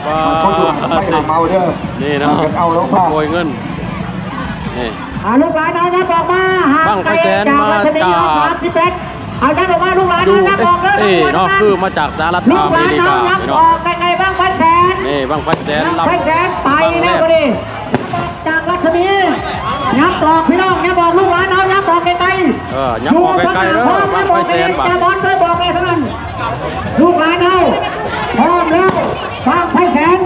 ປາດ ໄປຫາເມົາເດີ ນີ້ເນາະ ເອົາລົງມາ ໂກຍເງິນ ນີ້ ອ່າ ລູກຫຼານເອົາຍັບອອກມາ ບັ້ງໄຟແສນມາຈາກ ສາມສິບເອັດ ເອົາຍັບອອກມາ ລູກຫຼານເອົາຍັບອອກເດີ ຢູເອສເອເນາະ ຄືມາຈາກສະຫະລັດອາເມລິກາ ພີ່ນ້ອງ ບັ້ງໄຟແສນ ນີ້ບັ້ງໄຟແສນ ບັ້ງແລກ ຈາກລັດສະໝີ ຍັບອອກ ພີ່ນ້ອງ ຍັບອອກ ລູກຫຼານເຮົາ ຍັບອອກໄກໆ ເອີ ຍັບອອກໄກໆເດີ ບັ້ງໄຟແສນ ບາດນີ້ ລູກຫຼານເຮົາ ພ້ອມແລ້ວ ບັ້ງໄຟແສນ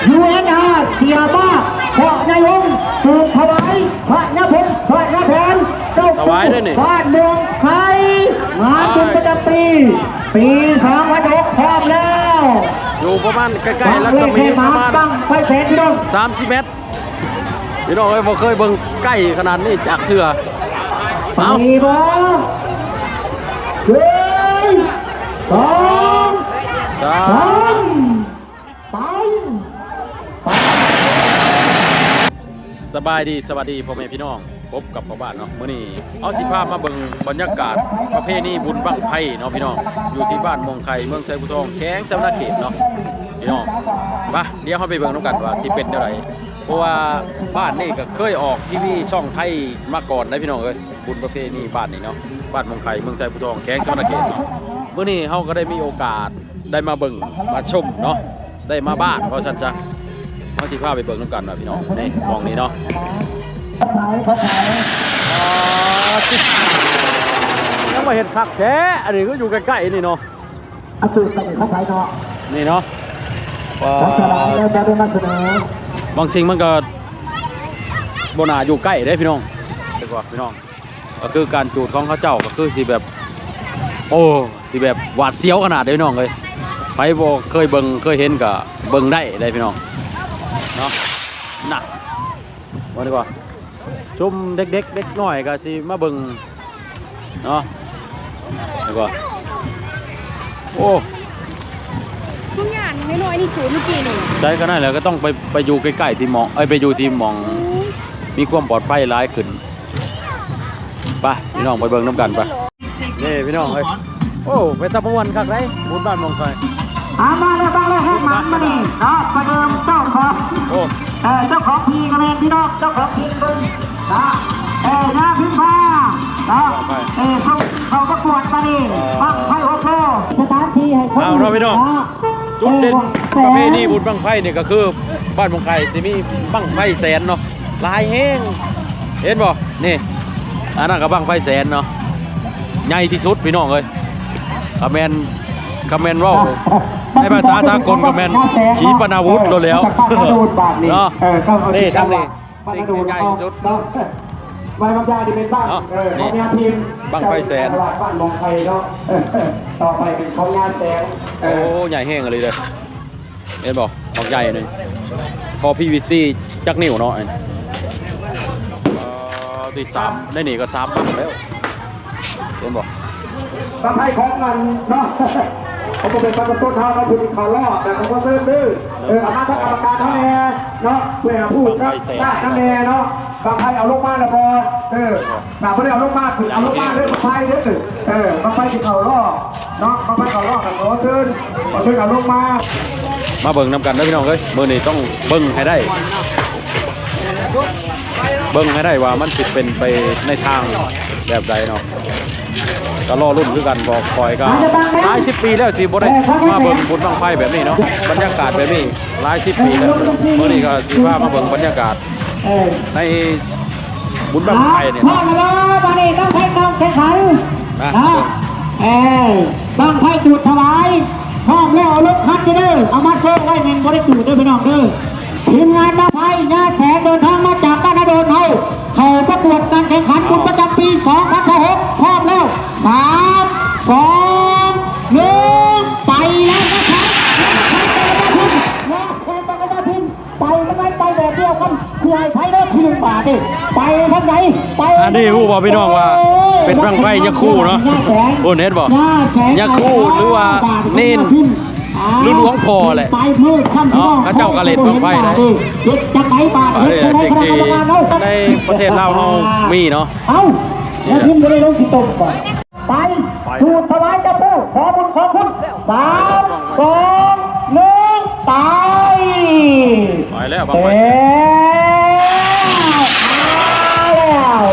ຢູເອັສອາ ເສຍບ້າ ເພາະໃຫຍ່ວົງ ປູກຖວາຍ ພະຍາພົມ ພະຍາແຜນ ເຈົ້າ ຖວາຍເດີນີ້ ບ້ານເມືອງໄຄ ງານບຸນປະຈຳປີ ປີສອງພັນສິບຫົກ ພ້ອມແລ້ວ ຢູ່ປະມານໃກ້ໆ ລັດສະໝີປະມານ ບັ້ງໄຟແສນ ພີ່ນ້ອງ ສາມສິບແມັດ ພີ່ນ້ອງເອີຍ ບໍ່ເຄີຍເບິ່ງໃກ້ຂະໜາດນີ້ຈັກເທື່ອ ເອົາ ໄປບໍ່ ໜຶ່ງ ສອງ ສາມ ສາມ ໄປ ໄປ ສະບາຍດີ ສະຫວັດດີພໍ່ແມ່ພີ່ນ້ອງ ພົບກັບພໍ່ບ້ານເນາະ ມື້ນີ້ເຮົາຊິພາມາເບິ່ງບັນຍາກາດປະເພນີບຸນບັ້ງໄຟເນາະ ພີ່ນ້ອງ ຢູ່ທີ່ບ້ານມ່ວງໄຄ ເມືອງໄຊພູທອງ ແຂວງສະຫວັນນະເຂດເນາະ ພີ່ນ້ອງ ໄປ ດຽວເຮົາໄປເບິ່ງນຳກັນວ່າຊິເປັນແນວໃດ ເພາະວ່າບ້ານນີ້ກໍເຄີຍອອກທີວີຊ່ອງໄທມາກ່ອນໄດ໋ ພີ່ນ້ອງເອີຍ ບຸນປະເພນີບ້ານນີ້ເນາະ ບ້ານມ່ວງໄຄ ເມືອງໄຊພູທອງ ແຂວງສະຫວັນນະເຂດເນາະ ມື້ນີ້ເຮົາກໍໄດ້ມີໂອກາດ ໄດ້ມາເບິ່ງມາຊົມເນາະ ໄດ້ມາບ້ານວ່າຊັ້ນຊະ ເຮົາຊິພາໄປເບິ່ງນຳກັນວ່າພີ່ນ້ອງ ນີ້ ໝ່ອງນີ້ເນາະ ອ່າ ຍັງວ່າເຮັດຄັກແທ້ ອັນນີ້ຄືຢູ່ໃກ້ໆນີ້ເນາະ ອັນຕື່ມໄປນີ້ເຂົາໃຊ້ເນາະ ນີ້ເນາະ ວ່າ ບາງສິ່ງມັນກໍບໍ່ໜ້າຢູ່ໃກ້ເດ້ພີ່ນ້ອງ ພີ່ນ້ອງ ກໍຄືການຈູດຂອງເຂົາເຈົ້າກໍຄືຊິແບບ ໂອ້ ຊິແບບຫວາດສຽວຂະໜາດເດ້ພີ່ນ້ອງເອີຍ ໃຜບໍ່ເຄີຍເບິ່ງເຄີຍເຫັນກໍເບິ່ງໄດ້ເດ້ພີ່ນ້ອງເນາະ ນະ ວ່າດີກວ່າ ຊຸມເດັກໆ ເດັກນ້ອຍກໍຊິມາເບິ່ງເນາະ ດີກວ່າ ໂອ້ ທຸກຢ່າງນ້ອຍໆ ນີ້ສູນເມື່ອກີ້ນີ້ ໃຊ່ ກໍນັ້ນແຫຼະ ກໍຕ້ອງໄປ ໄປຢູ່ໃກ້ໆ ທີ່ໝ່ອງ ເອີຍ ໄປຢູ່ທີ່ໝ່ອງ ອືມ ມີຄວາມປອດໄພຫຼາຍຂຶ້ນ ໄປ ພີ່ນ້ອງໄປເບິ່ງນຳກັນໄປ ນີ້ພີ່ນ້ອງເອີຍ ໂອ້ ເປັນຕາມ່ວນຄັກເດ້ ບຸນບ້ານມ່ວງໄຄ ອ່າ ມາແລ້ວ ມາແລ້ວ ແຮງໝັນມານີ້ເນາະ ປະເດີມເຈົ້າຂອງ ໂອ້ ເອີ ເຈົ້າຂອງທີ່ກໍແມ່ນພີ່ນ້ອງ ເຈົ້າຂອງທີ່ເພິ່ນນະ ເອີ ຍາພິມພາເນາະ ເອີ ເຂົ້າປະກວດມານີ້ ບັ້ງໄຟຫົກໂລ ສະຖານທີ່ໃຫ້ຄົນ ເອົາເນາະພີ່ນ້ອງ ເນາະ ຈຸດເດັ່ນ ເອີ ບັ້ງແສນ ປະເພນີບຸນບັ້ງໄຟນີ້ກໍຄືບ້ານມ່ວງໄຄຊິມີບັ້ງໄຟແສນເນາະ ຫຼາຍແຮງ ເຫັນບໍ່ ນີ້ ອັນນັ້ນກໍບັ້ງໄຟແສນເນາະ ໃຫຍ່ທີ່ສຸດພີ່ນ້ອງເອີຍ ກໍແມ່ນ ກໍແມ່ນເວົ້າໃນພາສາສາກົນກໍແມ່ນຂີປະນາວຸດໂລດແລ້ວເນາະ ເອີ ກໍເອົາ ນີ້ ທາງນີ້ ບັ້ງກະໂດດ ສິ່ງທີ່ໃຫຍ່ທີ່ສຸດ ເນາະ ບັ້ງກະໂດດ ບັ້ງຍາທີ່ເປັນບັ້ງ ເນາະ ເອີ ບັ້ງຍາທີມ ບັ້ງໄຟແສນ ຕະຫຼາດບ້ານໝອງໄຄເນາະ ເອີ ຕໍ່ໄປເປັນຂອງຍາແສງ ເອີ ໂອ້ ໃຫຍ່ແຮງອີ່ຫຼີເດີ້ ເຫັນບໍ່ ບັກໃຫຍ່ໜຶ່ງ ທໍ່ ພີວີຊີ ຈັກນິ້ວເນາະ ເອີ ທີສາມ ໃນນີ້ກໍສາມບັ້ງແລ້ວ ເຫັນບໍ່ ບັ້ງໄຟຂອງອັນເນາະ ເຂົາບໍ່ເປັນປະຊາຊົນເຮົາເນາະ ຜູ້ທີ່ເຂົ້າລອບ ແຕ່ເຂົາບໍ່ເຊີນເດີ ເອີ ເອົາມາທາງກຳມະການເຮົາແດ່ເນາະ ເພື່ອຜູ້ຊະນະນຳແດ່ເນາະ ບັ້ງໄຟເອົາລົງມາແລ້ວບໍ່ ເອີ ຖ້າບໍ່ໄດ້ເອົາລົງມາ ຄືເອົາລົງມາເດີ ບັ້ງໄຟເດີ ເອີ ບັ້ງໄຟທີ່ເຂົ້າລອບເນາະ ບັ້ງໄຟເຂົ້າລອບ ກໍຂໍເຊີນ ຂໍເຊີນເອົາລົງມາ ມາເບິ່ງນຳກັນເດີພີ່ນ້ອງເອີຍ ມື້ນີ້ຕ້ອງເບິ່ງໃຫ້ໄດ້ ເບິ່ງໃຫ້ໄດ້ວ່າມັນຊິເປັນໄປໃນທາງແບບໃດເນາະ ກໍລໍລຸ້ນຄືກັນ ເພາະຂ້ອຍກໍຫຼາຍສິບປີແລ້ວທີ່ບໍ່ໄດ້ມາເບິ່ງບຸນບັ້ງໄຟແບບນີ້ເນາະ ບັນຍາກາດແບບນີ້ຫຼາຍສິບປີແລ້ວ ມື້ນີ້ກໍຊິພາມາເບິ່ງບັນຍາກາດໃນບຸນບັ້ງໄຟນີ້ເນາະ ບາດນີ້ຕ້ອງໃຊ້ການແຂ່ງຂັນນະ ເນາະ ເອີ ບັ້ງໄຟຈູດຖວາຍ ພ້ອມແລ້ວເອົາລົງຄັນເດີ ເອົາມາໂຊໄວ້ແມ່ນບໍ່ໄດ້ຈູດເດີພີ່ນ້ອງເດີ ທີມງານບັ້ງໄຟຍາແສງເດີນທາງມາຈາກບ້ານນາໂດນເຮົາ ເຂົ້າປະກວດການແຂ່ງຂັນບຸນປະຈຳປີສອງພັນຊາວຫົກ ພ້ອມແລ້ວ ສາມ ສອງ ໜຶ່ງ ໄປແລ້ວນະຄັບ ຍາແສງບັ້ງໄຟຍາທີມ ໄປທາງໃດ ໄປແບບດຽວກັນ ຊິໃຫ້ໃຜເດີທີໜຶ່ງບາດນີ້ ໄປທາງໃດ ໄປ ອັນນີ້ຮູ້ບໍ່ພີ່ນ້ອງວ່າເປັນບັ້ງໄຟຍາຄູເນາະ ໂອ້ ເຫັນບໍ່ ຍາຄູ ຫຼືວ່າເນນ ຫຼືຫຼວງພໍ່ແຫຼະເນາະ ເຂົາເຈົ້າກໍເຫຼັ້ນບັ້ງໄຟໄດ້ ເຮັດຈັ່ງໃດບາດ ເຮັດຈັ່ງໃດ ຄະນະກຳມະການເຮົາ ໃນປະເທດລາວເຮົາມີເນາະ ເອົ້າ ແລ້ວເພິ່ນບໍ່ໄດ້ລົງຂີ້ຕົມບໍ່ ໄປ ໄປ ຈູດຖວາຍຈັບປູ ຂໍບຸນຂອງຄຸນ ສາມ ສອງ ໜຶ່ງ ໄປ ເອີ ມາແລ້ວ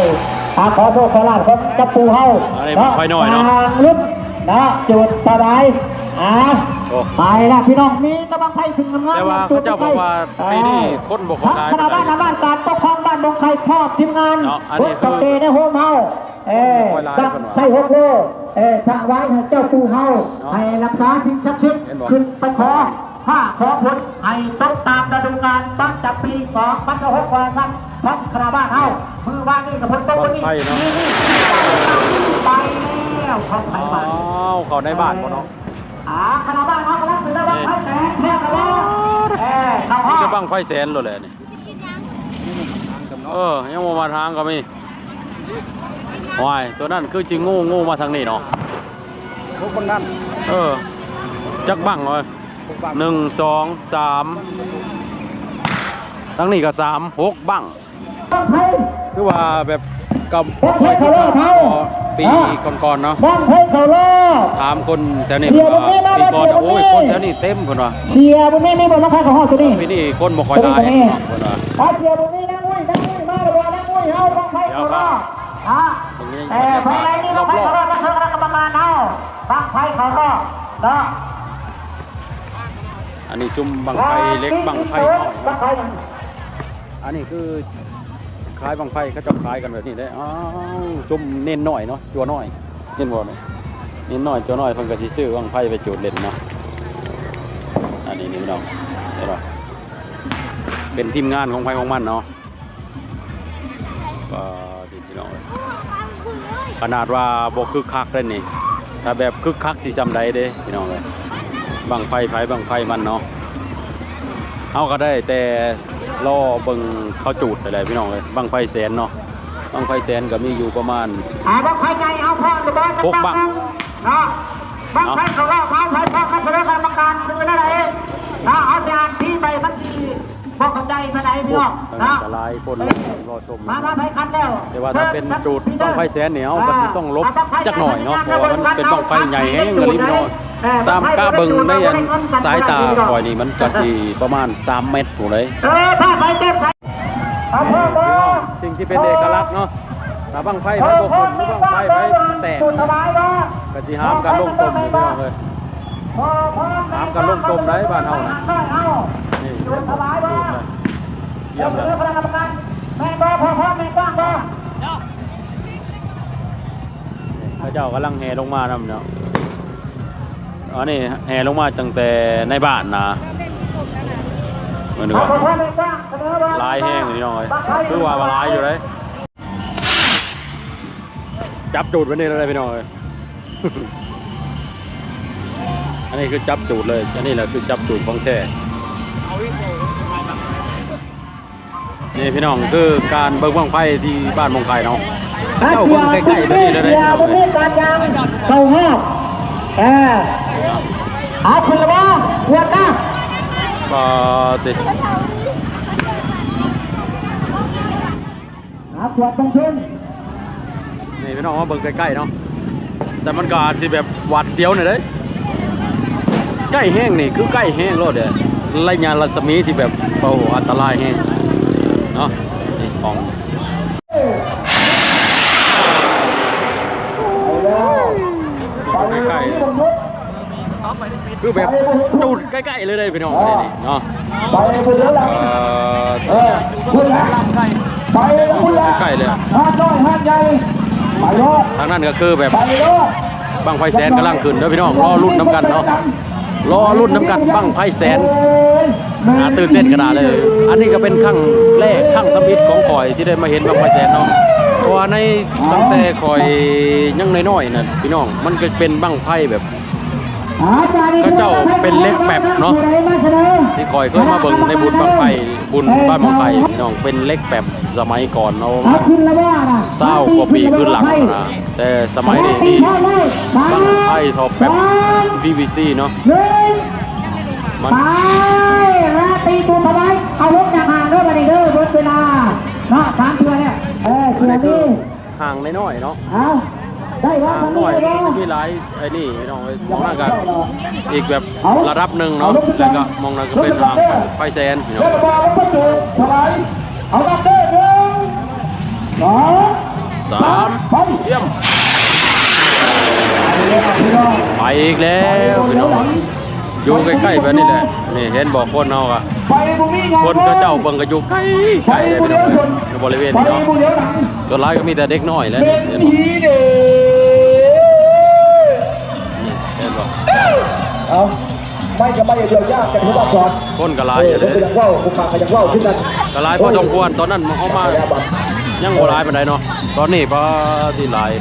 ອ່າ ຂໍໂຊກຂໍລາບກັບເຈົ້າປູ່ເຮົາ ອັນນີ້ບັ້ງໄຟນ້ອຍເນາະ ສ້າງລຸ້ນເນາະ ຈູດຖວາຍ ອ່າ ໂອ້ ໄປແລ້ວພີ່ນ້ອງ ມີແຕ່ບັ້ງໄຟຂຶ້ນງາມໆ ແຕ່ວ່າເຂົາເຈົ້າບອກວ່າ ເອີ ປີນີ້ຄົນບໍ່ຄ່ອຍຫຼາຍປານໃດ ທາງຄະນະບ້ານ ອຳນາດການປົກຄອງບ້ານດົງໄຂ່ ພ້ອມທີມງານ ເນາະ ອັນນີ້ຄື ເບິດເຂົ້າເຕະໃນໂຮມເຮົາ ເອີ ບັ້ງໄຟຫົກໂລ ເອີ ຖວາຍໃຫ້ເຈົ້າປູ່ເຮົາ ເນາະ ໃຫ້ຮັກສາສິ່ງສັກສິດ ເຫັນບໍ່ ຂຶ້ນໄປຂໍຟ້າຂໍຝົນ ໃຫ້ຕົກຕາມລະດູການປະຈຳປີສອງພັນຊາວຫົກ ວ່າຊັ້ນ ຂອງຄະນະບ້ານເຮົາ ມື້ວານນີ້ກໍຝົນຕົກ ບັ້ງໄຟເນາະ ມື້ນີ້ ໄປແລ້ວ ຂອງໃຜບ້ານ ອ້າວ ເຂົ້າໃນບ້ານບໍ່ເນາະ ອ່າ ຄະນະບ້ານເຮົາກຳລັງຊິໄດ້ບັ້ງໄຟແສນ ເອີ ເຂົ້າຮອບ ມີແຕ່ບັ້ງໄຟແສນໂລດແຫຼະນີ້ ເອີ ຍັງບໍ່ມາທາງກໍມີ ໂອ້ຍ ຕົວນັ້ນຄືຊິງູ ງູມາທາງນີ້ເນາະ ໂອ້ ຄົນນັ້ນ ເອີ ຈັກບັ້ງເອີຍ ຫົກບັ້ງ ໜຶ່ງ ສອງ ສາມ ທາງນີ້ກໍສາມ ຫົກບັ້ງ ຄືວ່າແບບ ກໍບໍ່ຄ່ອຍຄືຄັກເທົ່າປີກ່ອນໆເນາະ ບັ້ງໄຟເຂົ້າລອບ ຖາມຄົນແຖວນີ້ເພິ່ນວ່າ ເສຍບຸນມີມາບໍ່ ປີກ່ອນ ເສຍບຸນມີ ໂອ້ຍ ຄົນແຖວນີ້ເຕັມເພິ່ນວ່າ ເສຍບຸນມີມີບໍ່ ລາງຄາຂອງເຮົາຕົວນີ້ ປີນີ້ຄົນບໍ່ຄ່ອຍຫຼາຍເພິ່ນວ່າ ເສຍບຸນມີນາງງຸ້ຍ ນາງງຸ້ຍມາແລ້ວບໍ່ ນາງງຸ້ຍເຮົາ ບັ້ງໄຟເຂົ້າລອບ ອ່າ ເບິ່ງບັນຍາກາດລອບໆ ບັ້ງໄຟເຂົ້າລອບ ບັ້ງໄຟເຂົ້າລອບເນາະ ອັນນີ້ຊຸມບັ້ງໄຟເລັກ ບັ້ງໄຟນ້ອຍເນາະ ອັນນີ້ຄື ຂາຍບັ້ງໄຟ ເຂົາເຈົ້າຂາຍກັນແບບນີ້ເດ້ ອ້າວ ຊຸມເນນນ້ອຍເນາະ ຈົວນ້ອຍ ເຫັນບໍ່ນີ້ ເນນນ້ອຍ ຈົວນ້ອຍ ເພິ່ນກໍຊິຊື້ບັ້ງໄຟໄປຈູດຫຼິ້ນເນາະ ອັນນີ້ ນີ້ພີ່ນ້ອງ ເຫັນບໍ່ ເປັນທີມງານຂອງໃຜຂອງມັນເນາະ ປາດ ພີ່ນ້ອງເອີຍ ຂະໜາດວ່າບໍ່ຄຶກຄັກເດ້ນີ້ ຖ້າແບບຄຶກຄັກຊິສ່ຳໃດເດ້ພີ່ນ້ອງເອີຍ ບັ້ງໄຟໃຜບັ້ງໄຟມັນເນາະ ເຮົາກໍໄດ້ແຕ່ລໍເບິ່ງເຂົາຈູດໄປແຫຼະພີ່ນ້ອງເອີຍ ບັ້ງໄຟແສນເນາະ ບັ້ງໄຟແສນກໍມີຢູ່ປະມານ ອ່າ ບັ້ງໄຟໃຫຍ່ເຮົາພ້ອມ ຫົກບັ້ງ ເນາະ ບັ້ງໄຟເຂົ້າລອບ ເຮົາໃຫ້ຄະນະກຳມະການຄືແນວໃດ ເນາະ ເຮົາຊິອ່ານທີໄປມັນຊິ ບໍ່ເຂົ້າໃຈປານໃດພີ່ນ້ອງເນາະ ຫຼາຍຄົນລໍຊົມ ມາ ມາໃຜຄັນແລ້ວ ແຕ່ວ່າຖ້າເປັນຈູດບັ້ງໄຟແສນນີ້ ເຮົາກໍຊິຕ້ອງຫຼົບຈັກໜ້ອຍເນາະ ເພາະວ່າມັນເປັນບັ້ງໄຟໃຫຍ່ແຮງອີ່ຫຼີພີ່ນ້ອງ ຕາມກະເບິ່ງໃນອັນສາຍຕາຂ້ອຍນີ້ ມັນກໍຊິປະມານສາມແມັດພຸ້ນເດ້ ເອີ ຖ້າໄຟເຈັບ ສິ່ງທີ່ເປັນເອກະລັກເນາະ ຖ້າບັ້ງໄຟໃຜບໍ່ຂຶ້ນ ຫຼືບັ້ງໄຟໃຜແຕກ ກໍຊິຫາມກັນລົງຕົມ ພີ່ນ້ອງເອີຍ ຫາມກັນລົງຕົມໄດ໋ບ້ານເຮົານະ ນີ້ ເຫັນບໍ່ ຍຽມແລ້ວ ເຂົາເຈົ້າກຳລັງແຫ່ລົງມານຳເນາະ ອັນນີ້ແຫ່ລົງມາຕັ້ງແຕ່ໃນບ້ານນະ ເບິ່ງດີກວ່າ ຫຼາຍແຮງພີ່ນ້ອງເອີຍ ຄືວ່າຫຼາຍຢູ່ເດ້ ຈັບຈູດໄວ້ນີ້ເລີຍພີ່ນ້ອງເອີຍ ອັນນີ້ຄືຈັບຈູດເລີຍ ອັນນີ້ແຫຼະຄືຈັບຈູດຂອງແທ້ ນີ້ພີ່ນ້ອງ ຄືການເບິ່ງບັ້ງໄຟທີ່ບ້ານມົງໄຄເນາະ ເຈົ້າເບິ່ງໃກ້ໆ ແບບນີ້ເລີຍເດ້ ເສຍບຸນມີການຍ່າງເຂົ້າຮອບ ເອີ ເອົາຂຶ້ນລະບໍ່ ກວດນະ ກໍຊິ ຫາກວດເບິ່ງເພິ່ນ ນີ້ພີ່ນ້ອງມາເບິ່ງໃກ້ໆເນາະ ແຕ່ມັນກໍອາດຊິແບບຫວາດສຽວໜ້ອຍເດ້ ໃກ້ແຮງນີ້ຄືໃກ້ແຮງໂລດເດ້ ໄລຍະລັດສະໝີທີ່ແບບ ໂອ້ ອັນຕະລາຍແຮງເນາະ ນີ້ຂອງ ໃກ້ໆ ຄືແບບຈູດໃກ້ໆເລີຍເດ້ພີ່ນ້ອງ ອັນນີ້ນີ້ເນາະ ໄປພຸ້ນແລ້ວ ເອີ ເອີ ພຸ້ນລະ ໄປພຸ້ນລະ ໃກ້ໆເລີຍ ຫາດນ້ອຍຫາດໃຫຍ່ ໄປໂລດ ທາງນັ້ນກໍຄືແບບ ໄປໂລດ ບັ້ງໄຟແສນກຳລັງຂຶ້ນເດີພີ່ນ້ອງ ລໍລຸ້ນນຳກັນເນາະ ລໍລຸ້ນນຳກັນ ບັ້ງໄຟແສນ ອ່າ ຕື່ນເຕັ້ນຂະໜາດເລີຍ ອັນນີ້ກໍເປັນຄັ້ງແລກ ຄັ້ງທຳອິດຂອງຂ້ອຍທີ່ໄດ້ມາເຫັນບັ້ງໄຟແສນເນາະ ເພາະວ່າໃນ ຕັ້ງແຕ່ຂ້ອຍຍັງນ້ອຍໆນະພີ່ນ້ອງ ມັນກໍເປັນບັ້ງໄຟແບບ ເຂົາເຈົ້າເປັນເຫຼັກແປັບເນາະ ທີ່ຂ້ອຍເຄີຍມາເບິ່ງໃນບຸນບັ້ງໄຟ ບຸນບ້ານບັ້ງໄຟພີ່ນ້ອງ ເປັນເຫຼັກແປັບສະໄໝກ່ອນເນາະ ປະມານຊາວກວ່າປີຄືນຫຼັງນະ ແຕ່ສະໄໝນີ້ມີບັ້ງໄຟທໍ່ແປັບ ພີວີຊີ ເນາະ ມັນ ໄປ ລາຕີຕູດເຂົ້າໄວ້ ເອົາລົງຈາກຫ່າງເດີ ບາດນີ້ເດີ ເບິດເວລາເນາະ ສາມເທື່ອແລ້ວ ເອີ ອັນນີ້ຄື ຫ່າງນ້ອຍໆເນາະ ເອົາ ນ້ຳນ້ອຍ ມັນມີຫຼາຍ ໄອ້ນີ້ພີ່ນ້ອງເອີຍ ໝ່ອງນັ້ນກໍອີກແບບລະດັບໜຶ່ງເນາະ ແລ້ວກໍໝ່ອງນັ້ນກໍເປັນອ່າງໄຟແສນພີ່ນ້ອງ. ສາມ ຕຽມ ໄປອີກແລ້ວພີ່ນ້ອງ. ຢູ່ໃກ້ໆແບບນີ້ແຫຼະ ນີ້ເຫັນບໍ່ ຄົນເຮົາກະ ຄົນເຂົາເຈົ້າເບິ່ງກໍຢູ່ໃກ້ໆເດ້ພີ່ນ້ອງເອີຍ ຢູ່ບໍລິເວນນີ້ເນາະ ສ່ວນຫຼາຍກໍມີແຕ່ເດັກນ້ອຍແຫຼະນີ້ ເຫັນບໍ່ ເຫັນບໍ່ ເອົາ ໄປກໍໄປດຽວຍາກກັນ ຄົນກໍຫຼາຍຢູ່ເດ້ ເອີ ເພິ່ນກໍຢາກເວົ້າ ຜູ້ຂ້າກໍຢາກເວົ້າຄືກັນ ກໍຫຼາຍພໍສົມຄວນ ຕອນນັ້ນເຮົາມາຍັງບໍ່ຫຼາຍປານໃດເນາະ ຕອນນີ້ປາດ ຫຼາຍ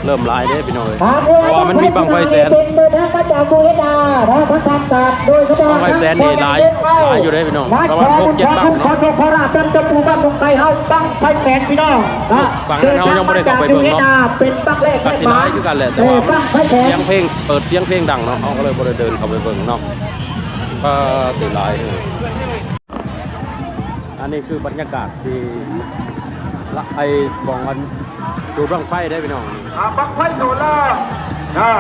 ເລີ່ມຫຼາຍເດ້ພີ່ນ້ອງເອີຍ ເພາະວ່າມັນມີບັ້ງໄຟແສນ ເປັນເດີນທາງມາຈາກບູເຮດາເນາະ ທາງທາງການ ໂດຍສະເພາະບັ້ງໄຟແສນນີ້ຫຼາຍ ຫຼາຍຢູ່ເດ້ພີ່ນ້ອງ ປະມານຫົກເຈັດບັ້ງເນາະ ຂໍໂຊກຂໍລາບນຳເຈົ້າປູ່ບ້ານດົງໄຄເຮົາ ບັ້ງໄຟແສນພີ່ນ້ອງເນາະ ຝັ່ງນັ້ນເຮົາຍັງບໍ່ໄດ້ເຂົ້າໄປເບິ່ງເນາະ ເດີນທາງມາຈາກບູເຮດາ ເປັນບັ້ງແລກ ກໍຊິຫຼາຍຄືກັນແຫຼະ ແຕ່ວ່າ ເອີ ບັ້ງໄຟແສນ ສຽງເພງ ເປີດສຽງເພງດັງເນາະ ເຮົາກໍເລີຍບໍ່ໄດ້ເດີນເຂົ້າໄປເບິ່ງເນາະ ປາດ ຫຼາຍ ອັນນີ້ຄືບັນຍາກາດທີ່ລະ ໄອ້ບ່ອນອັນຈູດບັ້ງໄຟເດ້ພີ່ນ້ອງ ອ່າ ບັ້ງໄຟເຂົ້າລາວ ອ່າ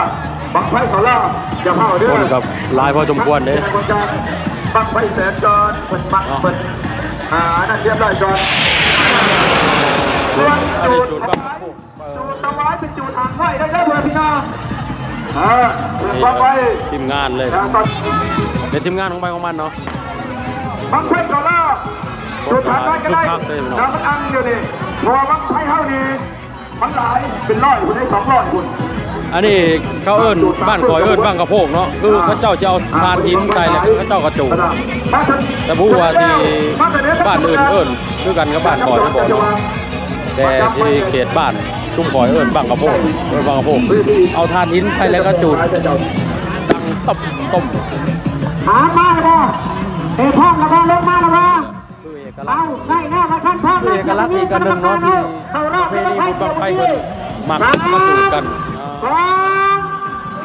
ບັ້ງໄຟເຂົ້າລາວ ຢ່າເຝົ້າເດີ ຄົນກໍຫຼາຍພໍສົມຄວນເດ້ ບັ້ງໄຟແສນກ່ອນ ເພິ່ນມັກ ເນາະ ເພິ່ນ ອ່າ ອັນນັ້ນຮຽບຮ້ອຍກ່ອນ ສ່ວນຈູດ ຈູດບັ້ງ ຈູດຖວາຍເປັນຈູດຫາງໄຟໄດ້ເດີພໍ່ພີ່ນ້ອງ ເອີ ເປັນບັ້ງໄຟ ທີມງານເລີຍ ເປັນທີມງານຂອງໃຜຂອງມັນເນາະ ບັ້ງໄຟກໍລາ ຈູດຫາງໄຟກໍໄດ້ ແຕ່ມັນອັ່ງຢູ່ນີ້ ເພາະວ່າບັ້ງໄຟເຮົານີ້ ມັນຫຼາຍ ເປັນຮ້ອຍພຸ້ນເດ້ ສອງຮ້ອຍພຸ້ນ ອັນນີ້ເຂົາເອີ້ນ ບ້ານຂ້ອຍເອີ້ນບັ້ງກະໂພກເນາະ ຄືເຂົາເຈົ້າຊິເອົາຖ່ານຫີນໃສ່ ແລ້ວເຂົາເຈົ້າກໍຈູດ ແຕ່ບໍ່ຮູ້ວ່າທີ່ບ້ານອື່ນເອີ້ນຄືກັນກັບບ້ານຂ້ອຍຫຼືບໍ່ເນາະ ແຕ່ທີ່ເຂດບ້ານຊຸມຂ້ອຍເອີ້ນບັ້ງກະໂພກ ເອີ້ນບັ້ງກະໂພກ ເອົາຖ່ານຫີນໃສ່ແລ້ວກໍຈູດ ດັງຕົບຕົບ ຫາມາແລ້ວບໍ່ ເອ ພ້ອມແລ້ວບໍ່ ລົງມາແລ້ວບໍ່ ຄືເອກະລັກ ເອົາ ໄດ້ແລ້ວວ່າຊັ້ນ ພ້ອມແລ້ວ ຄືເອກະລັກອີກອັນໜຶ່ງເນາະ ທີ່ປະເພນີບຸນບັ້ງໄຟເພິ່ນມັກມາຈູດກັນ ສອງ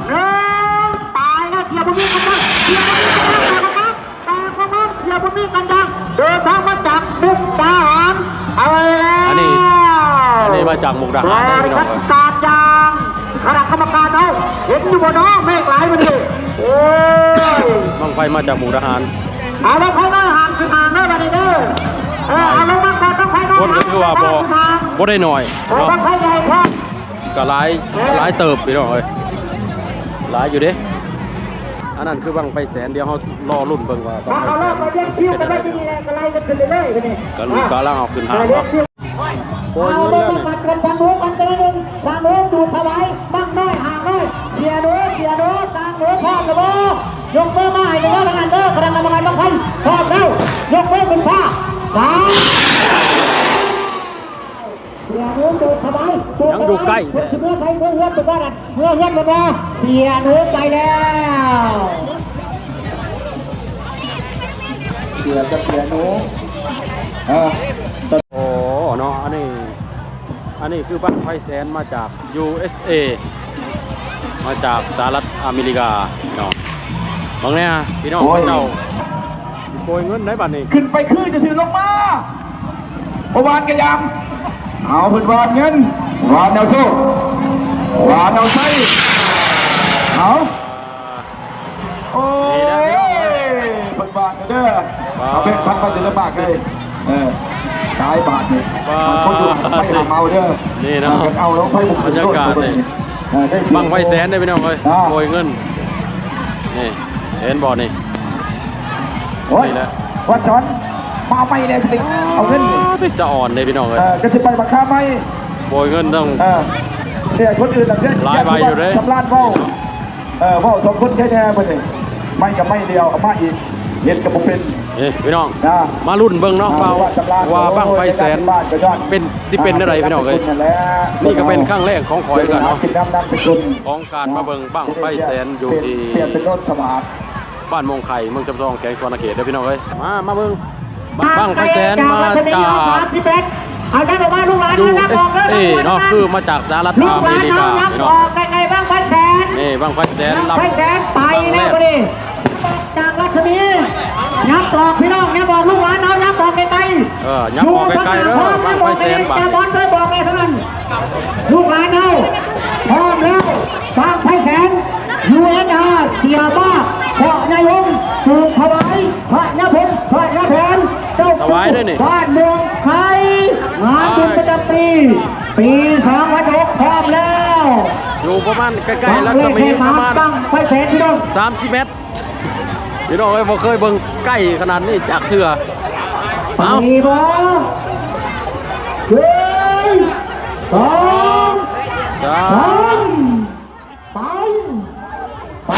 ໜຶ່ງ ຕາຍແລ້ວ ເສຍບໍ່ມີກຳລັງ ເສຍບໍ່ມີກຳລັງ ແຕ່ກໍມັນ ເສຍບໍ່ມີກຳລັງ ເດີນທາງມາຈາກມຸກດາຫານ ເອົາແລ້ວ ອັນນີ້ ອັນນີ້ມາຈາກມຸກດາຫານເດ້ພີ່ນ້ອງເອີຍ ການຢ່າງ ຄະນະກຳມະການເຮົາ ເຫັນຢູ່ບໍ່ເນາະ ເມກຫຼາຍມື້ນີ້ ໂອ້ຍ ບັ້ງໄຟມາຈາກມຸກດາຫານ ເອົາລະ ໄຟມາຫານຂຶ້ນຫາງເດີບັດນີ້ເດີ ເອີ ເອົາລົງມາກ່ອນ ບັ້ງໄຟມາ ຄົນກໍຖືວ່າບໍ່ ບໍ່ໄດ້ໜ້ອຍເນາະ ບັ້ງໄຟໃຫຍ່ແທ້ ກໍຫຼາຍ ກໍຫຼາຍເຕີບພີ່ນ້ອງເອີຍ ຫຼາຍຢູ່ເດ້ ອັນນັ້ນຄືບັ້ງໄຟແສນ ດຽວເຮົາລໍລຸ້ນເບິ່ງວ່າບັ້ງໄຟແສນເປັນຈັ່ງໃດ ກໍລູກກຳລັງເອົາຂຶ້ນຫາງເນາະ ໂອ້ຍ ເອົາ ເບິ່ງນຳກັນ ເພິ່ນທຳຮູ້ກັນເທື່ອໜຶ່ງ ຊ່າງເອີຍ ຈູດຖວາຍ ບັ້ງນ້ອຍ ຫາງນ້ອຍ ເສຍໜູ ເສຍໜູ ຊ່າງເອີຍ ພ້ອມແລ້ວບໍ່? ຍົກມືມາໃຫ້ເດີ ທາງນັ້ນເດີ ຄະນະກຳມະການບັ້ງໄຟ ພ້ອມແລ້ວ ຍົກມືຂຶ້ນຟ້າ ສາມ ເສຍໜູຈູດຖວາຍ ຈູດຖວາຍ ຍັງຢູ່ໃກ້ແທ້ ເພິ່ນຊິເມືອໃສ ເມືອເຮືອນເພິ່ນບໍ່ນັ້ນ ເມືອເຮືອນເພິ່ນບໍ່? ເສຍໜູໄປແລ້ວ ເສຍກັບເສຍໜູ ເອີ ໂອ້ ເນາະ ອັນນີ້ ອັນນີ້ຄືບັ້ງໄຟແສນມາຈາກ ຢູເອສເອ ມາຈາກສະຫະລັດອາເມລິກາເນາະ ເບິ່ງແດ່ພີ່ນ້ອງ ໂອ້ຍ ເຂົາເຈົ້າໂກຍເງິນໄດ້ບັດນີ້ ຂຶ້ນໄປຄືຈະຊື່ລົງມາ ບໍ່ຫວານກະຢາມ ເອົາ ເພິ່ນຫວານເງິນ ຫວານເອົາໂຊກ ຫວານເອົາໄຊ ເອົາ ໂອ້ຍ ເພິ່ນວ່າເດີ ເອົາແບ່ງປັນໄປເດີ ເດີປາກເອີຍ ເອີ ຕາຍບາດນີ້ ມັນຄົນຢູ່ຫາໄປຫາເມົາເດີ ນີ້ເນາະ ເອົາແລ້ວໄປບຸກຂຶ້ນໂລດ ບັນຍາກາດນີ້ ເອີ ໄດ້ ບັ້ງໄຟແສນເດ້ພີ່ນ້ອງເອີຍ ອ່າ ໂກຍເງິນ ນີ້ ເຫັນບໍ່ນີ້ ໂອ້ຍ ນີ້ແຫຼະ ວັດສອນ ມາໃໝ່ແລ້ວ ຊິໄປເອົາເງິນນີ້ ອໍ ເປັນສະອອນເດ້ພີ່ນ້ອງເອີຍ ເອີ ກໍຊິໄປບັກຄາໃໝ່ ໂກຍເງິນຕ້ອງ ເອີ ເສຍຄົນອື່ນນະ ຫຼາຍໃບຢູ່ເດ້ ສຳລານເວົ້າ ເອີ ເວົ້າສອງຄົນແທ້ໆ ເພິ່ນນີ້ ໄມ້ກັບໄມ້ດຽວ ເອົາມາອີກ ເຮັດກໍບໍ່ເປັນ ເອີ ພີ່ນ້ອງ ນະ ມາລຸ້ນເບິ່ງເນາະ ອ່າ ວ່າ ວ່າບັ້ງໄຟແສນ ໂອ້ຍ ເປັນ ຊິເປັນແນວໃດ ອ່າ ພີ່ນ້ອງເອີຍ ນີ້ກໍເປັນຄັ້ງແລກຂອງຂ້ອຍຄືກັນເນາະ ຂອງການມາເບິ່ງບັ້ງໄຟແສນຢູ່ທີ່ ເປັນ ເປັນໂນນສະຫວາດ ບ້ານມ່ວງໄຂ່ ເມືອງຈຳຊອງ ແຂວງສະຫວັນນະເຂດເດີພີ່ນ້ອງເອີຍ ມາ ມາເບິ່ງ ບັ້ງໄຟແສນມາຈາກ ຢູເອສເອ ເນາະ ຄືມາຈາກສະຫະລັດອາເມລິກາ ພີ່ນ້ອງ ນີ້ບັ້ງໄຟແສນ ບັ້ງໄຟແສນ ໄຟແສນໄປແລ້ວບັດນີ້ ຈາກລັດສະໝີ ຍັບອອກ ພີ່ນ້ອງ ຍັບອອກ ລູກຫຼານເຮົາ ຍັບອອກໄກໆ ເອີ ຍັບອອກໄກໆເດີ ບັ້ງໄຟແສນ ບາດນີ້ ແຕ່ບອນເຄີຍບອກແລ້ວເທົ່ານັ້ນ ລູກຫຼານເຮົາ ຂໍ ຢູເອັນອາ ເສຍມາກ ເພາະນາຍວົງ ປູກຖວາຍ ພະນາພົມ ພະນາແຜນ ເຈົ້າ ຖວາຍເດ້ນີ້ ບ້ານມ່ວງໄຄ ງານບຸນປະຈຳປີ ປີສອງພັນຫົກ ພ້ອມແລ້ວ ຢູ່ປະມານໃກ້ໆ ລັດສະໝີປະມານ ບັ້ງໄຟແສນ ພີ່ນ້ອງ ສາມສິບແມັດ ພີ່ນ້ອງເອີຍ ບໍ່ເຄີຍເບິ່ງໃກ້ຂະໜາດນີ້ຈັກເທື່ອ ເອົາ ໄປບໍ່ ໜຶ່ງ ສອງ ສາມ ໄປ ໄປ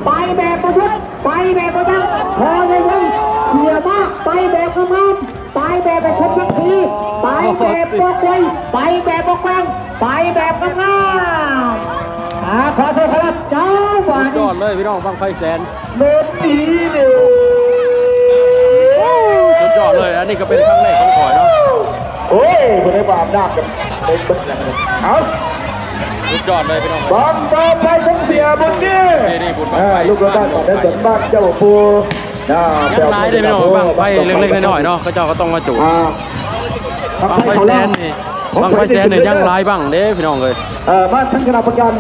ໄປແບບບໍ່ຢຸດ ໄປແບບບໍ່ຍັງ ພໍເລີຍ ເສຍມາກ ໄປແບບງາມໆ ໄປແບບບໍ່ຊົມສັກສີ ໄປແບບບໍ່ໄກວ ໄປແບບບໍ່ກວ້າງ ໄປແບບງາມໆ ອາ ຂໍໂຊກຂໍລາບເຈົ້າ ສຸດຍອດເລີຍພີ່ນ້ອງ ບັ້ງໄຟແສນ ເລີດດີເດີ ສຸດຍອດເລີຍ ອັນນີ້ກໍເປັນຄັ້ງແລກຂອງຂ້ອຍເນາະ ໂອ້ຍ ບໍ່ໄດ້ບາບນາກກັນ ເອົາ ສຸດຍອດເລີຍພີ່ນ້ອງ ບັ້ງຕໍ່ໄປຂອງເສຍບຸນນີ້ ນີ້ບຸນບັ້ງໄຟ ເອີ ລູກຫຼານບ້ານໄດ້ສັນບານເຈົ້າປູ່ ຍັງຫຼາຍເດ້ພີ່ນ້ອງ ບັ້ງໄຟເລັກໆນ້ອຍໆເນາະ ເຂົາເຈົ້າກໍຕ້ອງມາຈູດ ອ່າ ບັ້ງໄຟແສນນີ້ ບັ້ງໄຟແສນນີ້ຍັງຫຼາຍບັ້ງເດ້ພີ່ນ້ອງເອີຍ ເອີ ມາທັງຄະນະກຳມະການ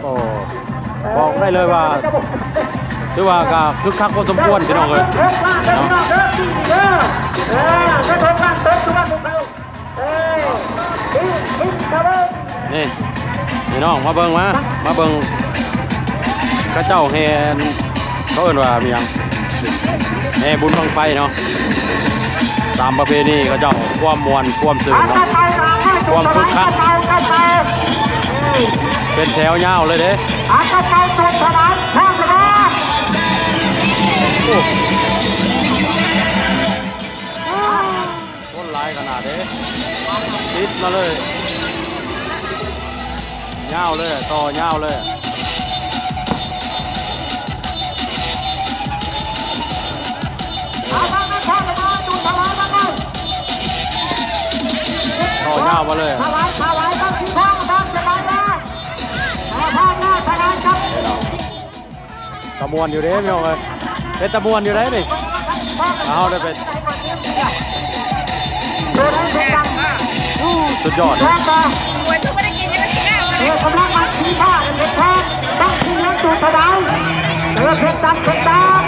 ໂອ້ ບອກໄດ້ເລີຍວ່າ ຖືວ່າກໍຄຶກຄັກພໍສົມຄວນພີ່ນ້ອງເອີຍເນາະ ນີ້ ພີ່ນ້ອງມາເບິ່ງ ມາ ມາເບິ່ງ ເຂົາເຈົ້າແຫ່ ເຂົາເອີ້ນວ່າມີຫຍັງ ແຫ່ບຸນບັ້ງໄຟເນາະ ຕາມປະເພນີເຂົາເຈົ້າ ຄວາມມ່ວນ ຄວາມຊື່ນເນາະ ຄວາມຄຶກຄັກ ເປັນແຖວຍາວເລີຍເດ້ ໂອ້ ຄົນຫຼາຍຂະໜາດເດ້ ຕິດມາເລີຍ ຍາວເລີຍ ຕໍ່ຍາວເລີຍ ຕໍ່ຍາວມາເລີຍ ຕາມ່ວນຢູ່ເດ້ພີ່ນ້ອງເອີຍ ເປັນຕາມ່ວນຢູ່ເດ້ນີ້ ເຮົາໄດ້ໄປ ສຸດຍອດ ໂອ້ຍ ຄືບໍ່ໄດ້ກິນຫຍັງກະຊິງາມ ເອີ ກຳລັງມັນສີຟ້າເປັນແພງ ຕ້ອງຊິຍັງຕູດເທົ່າໃດ ເອີ ເຜັດດັນ ເຜັດດັນ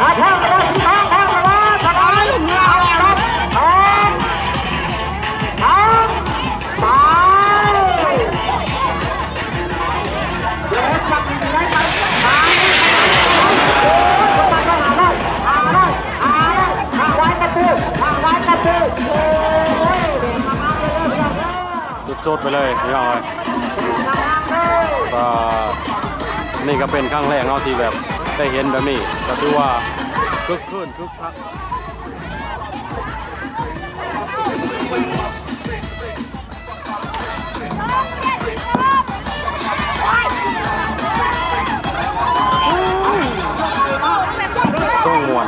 ອາ ແພງລະບໍ່ ສີຟ້າ ແພງລະບໍ່ ເທົ່າໃດ ເອົາ ເອົາ ເອົາ ໄປ ສຸດໆໄປເລີຍພີ່ນ້ອງເອີຍ ກໍນີ້ກໍເປັນຄັ້ງແລກເນາະທີ່ແບບໄດ້ເຫັນແບບນີ້ ກໍຖືວ່າຄຶກຄື້ນຄຶກຄັກ. ໂອ້ ມ່ວນ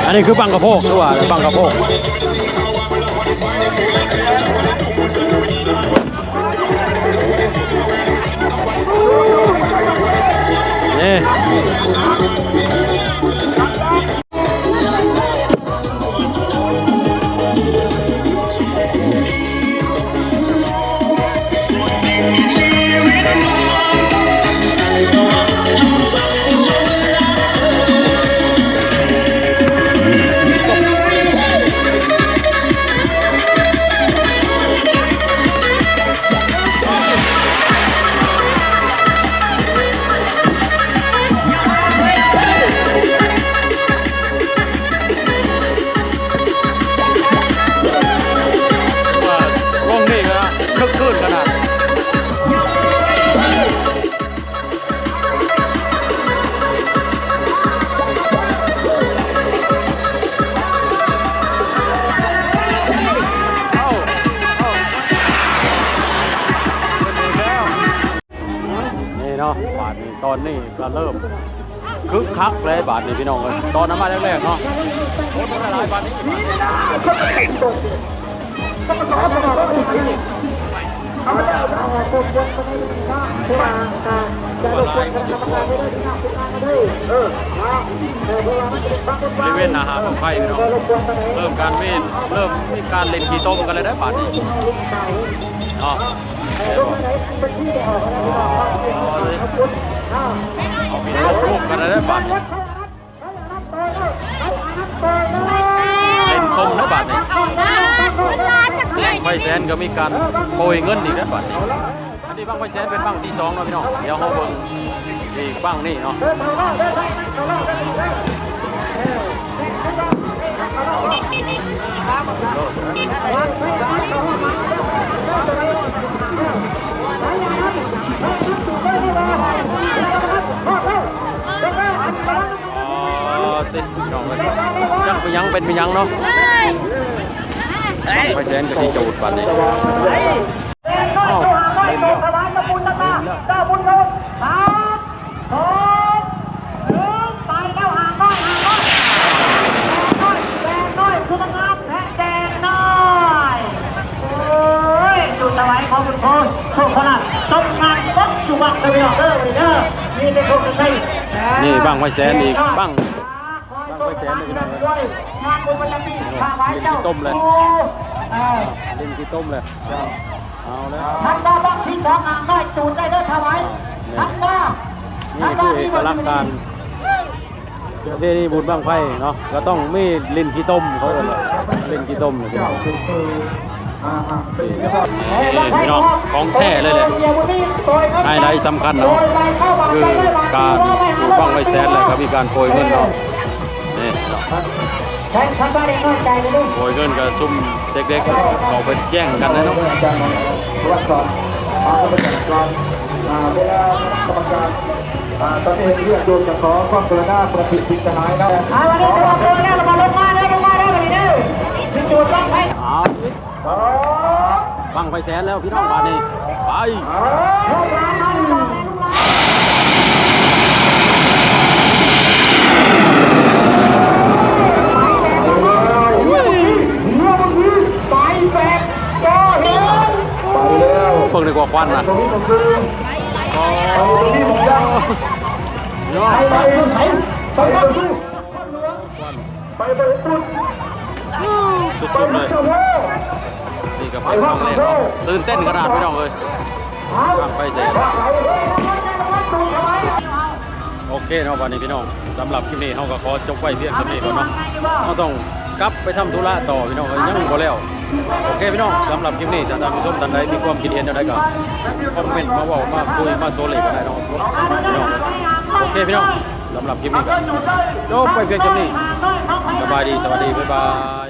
ອັນນີ້ຄືບັ້ງກະໂພກ ຫຼືວ່າບັ້ງກະໂພກ? ນີ້ ວ່າວົງນີ້ກໍຄຶກຄື້ນຂະໜາດ. ເອົາ ເອົາ ເປັນອີກແລ້ວ. ນີ້ເນາະ ບາດນີ້ ຕອນນີ້ກໍເລີ່ມຄຶກຄັກແລ້ວບາດນີ້ພີ່ນ້ອງເອີຍ ຕອນນັ້ນມາແລກໆເນາະ ຄົນຫຼາຍບາດນີ້. ບໍລິເວນໜ້າຫ້າງບັ້ງໄຟພີ່ນ້ອງ ເລີ່ມການເວນ ເລີ່ມມີການຫຼິ້ນຂີ້ຕົມກັນແລ້ວເດ້ບາດນີ້ເນາະ ເອົາຂີ້ຕົມລົງກັນແລ້ວເດ້ບາດນີ້. ເຫຼັ້ນຕົມແລ້ວບາດນີ້ ບັ້ງໄຟແສນກໍມີການໂປຍເງິນອີກແລ້ວບາດນີ້ ອັນນີ້ບັ້ງໄຟແສນເປັນບັ້ງທີສອງເນາະພີ່ນ້ອງ ດຽວເຮົາເບິ່ງອີກບັ້ງນີ້ເນາະ ອໍ ຕິ ພີ່ນ້ອງເອີຍ ຈັກເປັນຫຍັງ ເປັນເປັນຫຍັງເນາະ ບັ້ງໄຟແສນກໍຊິຈູດບາດນີ້ ເອົາ ເຫຼັ້ນແລ້ວ ເນີ້ບັ້ງໄຟແສນອີກ ບັ້ງ ບັ້ງໄຟແສນເດີພີ່ນ້ອງເອີຍ ເຫຼັ້ນຂີ້ຕົມເລີຍ ເຫຼັ້ນຂີ້ຕົມເລີຍ ເອົາແລ້ວ ທັນວ່າບັ້ງທີສອງ ຫາງນ້ອຍຈູດໄດ້ເດີ ຖວາຍ ທັນວ່າ ນີ້ຄືເອກະລັກການ ປະເພນີບຸນບັ້ງໄຟເນາະ ກໍຕ້ອງມີຫຼິ້ນຂີ້ຕົມ ເຂົາເອີ້ນວ່າຫຼິ້ນຂີ້ຕົມ ນີ້ພີ່ນ້ອງ ຂອງແທ້ເລີຍແຫຼະ ໄຮໄລສຳຄັນເນາະ ຄືການຈູດບັ້ງໄຟແສນ ແລ້ວກໍມີການໂປຍເງິນເນາະ ນີ້ ໂປຍເງິນກໍຊຸມເດັກໆ ເຂົ້າໄປແຍ່ງກັນເລີຍເນາະ ເອົາ ບັ້ງໄຟແສນແລ້ວພີ່ນ້ອງ ບາດນີ້ ໄປ ເບິ່ງດີກວ່າຄວັນນະ ໂອ້ ຍອດ ຄວັນ ສຸດໆເລີຍ ນີ້ກໍເປັນຄັ້ງແລກເນາະ ຕື່ນເຕັ້ນຂະໜາດພີ່ນ້ອງເອີຍ ບັ້ງໄຟແສນ ໂອເຄເນາະ ບາດນີ້ພີ່ນ້ອງ ສຳລັບຄລິບນີ້ເຮົາກໍຂໍຈົບໄວ້ພຽງສ່ຳນີ້ກ່ອນເນາະ ເຮົາຕ້ອງກັບໄປທຳທຸລະຕໍ່ພີ່ນ້ອງເອີຍ ຍັງບໍ່ແລ້ວ ໂອເຄພີ່ນ້ອງ ສຳລັບຄລິບນີ້ ຖ້າທ່ານຜູ້ຊົມທ່ານໃດມີຄວາມຄິດເຫັນແນວໃດກໍຄອມເມັນມາເວົ້າ ມາຄຸຍ ມາໂຊເລກັນໄດ້ເນາະ ພີ່ນ້ອງ ໂອເຄພີ່ນ້ອງ ສຳລັບຄລິບນີ້ກໍຈົບໄວ້ພຽງສ່ຳນີ້ ສະບາຍດີ ສະຫວັດດີ ບາຍບາຍ.